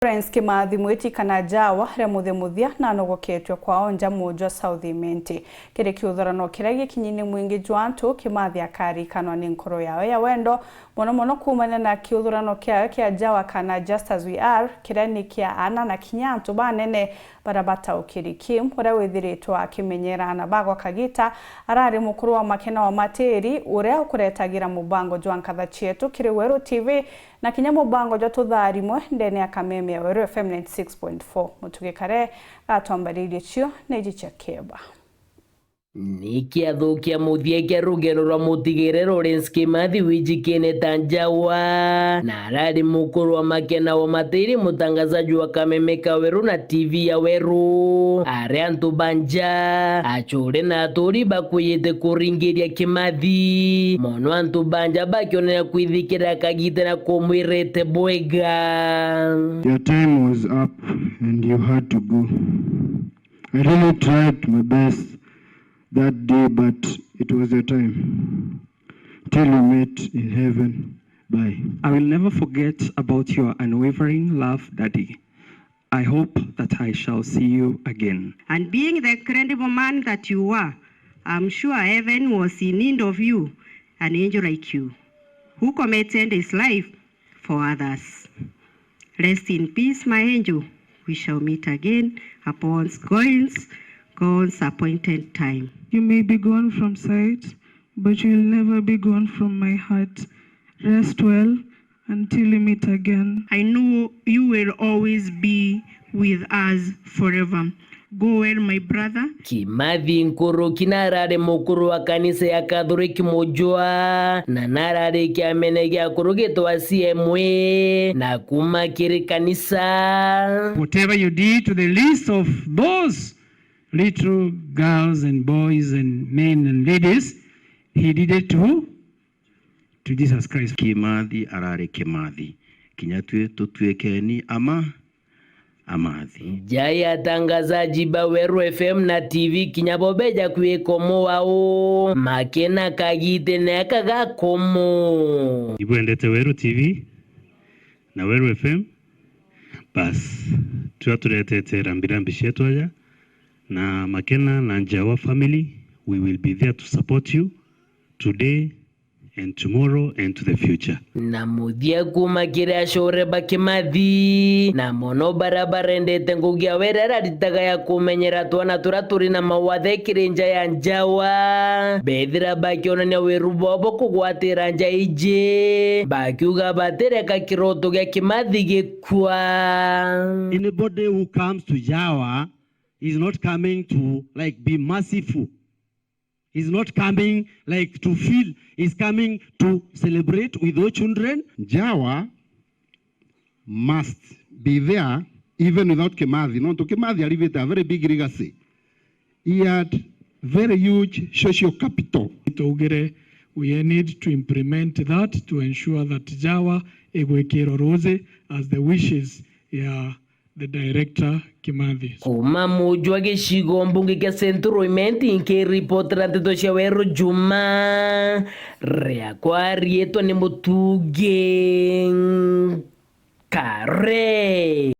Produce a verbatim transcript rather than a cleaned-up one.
Lawrence Kimathi, mwiti kana Njawa, ria muthia muthia na anogoketwe kwao nja mujwa South Imenti. Kiri kiuthurano kiria gikinyine mwingi jwa antu, Kimathi akarikanwa ni nkoro yawe ya wendo, mono mono kuumania na kiuthurano kiawe kia Njawa kana Just As We Are, kiria ni kia aana na kinya antu banene baria bataukiri. Kim, uria withiritwe akimenyera aana bagwa kagita, arari mukuru wa Makena wa Matiri, uria ukuretagira mubango jwa Nkatha Cietu kiri Weru T V, na kinya mubango jwa Tutharimwe ndene ya Kameme ya Weru F M ninety six point four. Mutugi Kare gatwambaririe cio na iji cia kieba. Ni kiatho kia muthia kia rugendo rwa mutigire Lawrence Kimathi wijikene ta Njawa, na arari mukuru wa Makena wa Matiri, mutangazaji wa Kameme ka Weru na T V ya Weru. Ari antu ba nja, acure na aturi bakwiyite kuringiria Kimathi. Mono antu ba nja bakionania kwithikira kagita na kumwirite bwega. Your time was up and you had to go. I really tried my best that day, but it was your time. Till we meet in heaven. Bye. I will never forget about your unwavering love, Daddy. I hope that I shall see you again. And being the incredible man that you were, I'm sure heaven was in need of you, an angel like you, who committed his life for others. Rest in peace, my angel. We shall meet again upon God's, God's appointed time. You may be gone from sight, but you will never be gone from my heart. Rest well until we meet again. I know you will always be with us forever. Go well, my brother. Kimathi Nkuruki narari mukuru wa kanisa ya Catholic Mujwa, na narari kiamene gia kurugitwa C M A na kuma kiri kanisa. Whatever you did to the least of those little girls and boys and men and ladies, he did it to, to Jesus Christ. Kimathi arari Kimathi, kinya twi tutuikeni ama Amathi. Nja ya atangazaji ba Weru F M na T V kinya bo beja kwikomo wao, Makena kagite na aka gakomo. Ibwendete Weru T V na Weru F M? Bas, twa turetete rambirambi cietu aja, na Makena na Njawa family, we will be there to support you today and tomorrow and to the future. Na muthia kuma kiri acure ba Kimathi, na mono baria barendete ngugi ya wira iria aritaga ya kumenyera twana turia turi na mawathe kiri nja ya Njawa, bethira bakionania wiru bobo kugwatira nja iji, bakiuga batireka kiroto gia Kimathi gikua. Anybody who comes to Njawa is not coming to, like, be merciful. He's not coming, like, to feel, he's coming to celebrate with those children. Njawa must be there even without Kimathi. Nontu Kimathi alivete a very big legacy. He had very huge social capital. Twaugire we need to implement that to ensure that Njawa igwikirwa ruuji as the wishes ya the director Kimathi. Kuma Mujwa gicigo mbunge kia Central Imenti, nkiripotera nteto cia Weru Juma, riakwa riitwa ni Mutugi Kare.